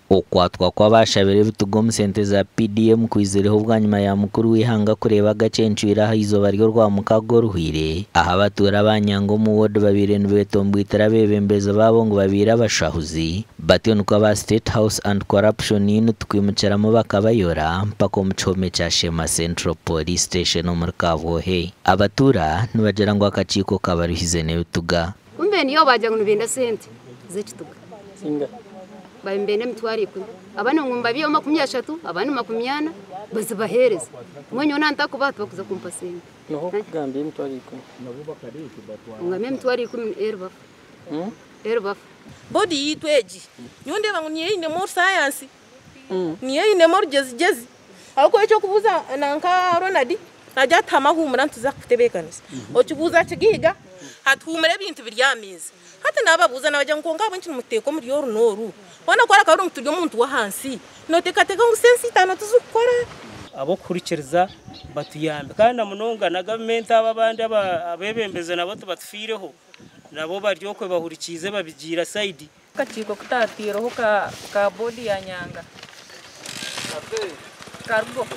Okukwatwa kw'abashabire ebituga omu sente za PDM kwizireho bwanyima ya mukuru w'eihanga kureeba agacencwire aha izooba ry'orwamukaaga oruhwire, ahu abatuura ba Nyanga omu woodi babaire nibetombwitira abeebembezi baabo ngu babaire abashahuzi, batyo nikwo aba State House Anti-Corruption Unit kwimukiramu bakabayora mpaka omu kihome kya Sheema Central Police Station omuri Kabwohe. Abatuura nibagira ngu akakiiko kabaruhize n'ebituga. Kumbe niyo baagira ngu nibenda sente z'ekituga. Baabaire nibenda 100,000. Abandi ngu mbabiheho 30, abandi 40, bazibaheereze. Mbwenu nyowe naantakubaha tibarikuza kumpa sente. Noha okugambira 100,000? Ongambire 100,000 eribafa. Eribafa. Boodi yaitu egi nyowe ndeeba ngu niyo einemu orusayansi, niyo einemu orugyezigyezi ahabw'okuba eki orikubuuza nanka Ronald naagira ati hama huumura nituza kukutebeekanisa. Okibuuza Kigaiga ati huumura ebintu biri aha meeza. Hati naababuuza naabagira ngu kwonka ahabw'enki nimututeeka omuri oru n'oru? Hoona ku arikuba ari ngu turi omuntu w'ahansi, nooteekateeka ngu sensi itaano tizikukora? Ab'okuhurikiriza batuyambe kandi na munonga na gavumenti abo abandi abeebembezi nabo tibatufiireho nabo bari okwe bahurikiize babigiire asayidi. Akakiiko kutaateireho ka boodi ya Nyanga karugo.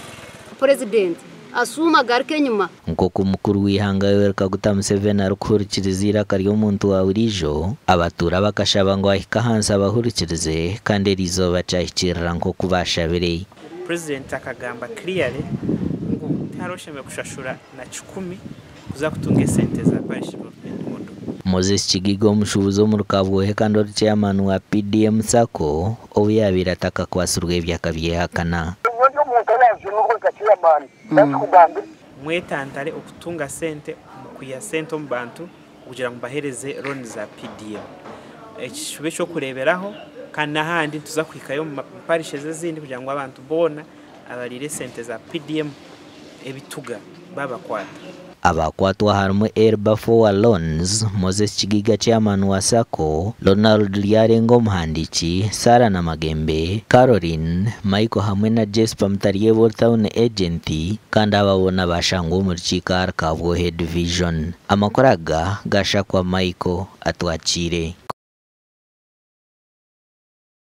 Purezidenti ashuume agaruke enyima. Nk'oku mukuru w'eihanga Yoweri Kaguta Museveni arikuhurikiriza eiraka ry'omuntu wa buriijo, abatuura bakashaba ngu ahike ahansi abahurikirize kandi eriizooba kyahikiirira nk'oku baashabire. Purezidenti akagamba clearly ngu tihariho oshemereire kushashura na kikumi kuza kutunga esente za Parish Development Model. Moses Kigiga omushuubuzi omuri Kabwohe kandi ori chairman wa PDM Sacco obu yaabaire atakakwatsirwe ebyo akabyehakana. Nyowe ndi omuntu owajunurwe nka chairman nakikugambire. Mwetantare okutunga sente omu kwiha sente omu bantu kugira ngu mubahereze looni za PDM. Eki kibe eky'okureeberaho kandi n'ahandi nituza kuhikayo omu parishes ezindi kugira ngu abantu boona abariire esente za PDM ebituga babakwata. Abakwatwa harimu Elba Four Loans, Moses Kigiga chairman wa Sacco, Ronald Lyarenga omuhandiiki, Sarah Namagembe, Caroline, Michael hamwe na Jesper Mutaryebwa ori town agent kandi aba boona bashangwa omu rukiiko ahari Kabwohe Division. Amakuru aga gashakwa Michael Atwakiire.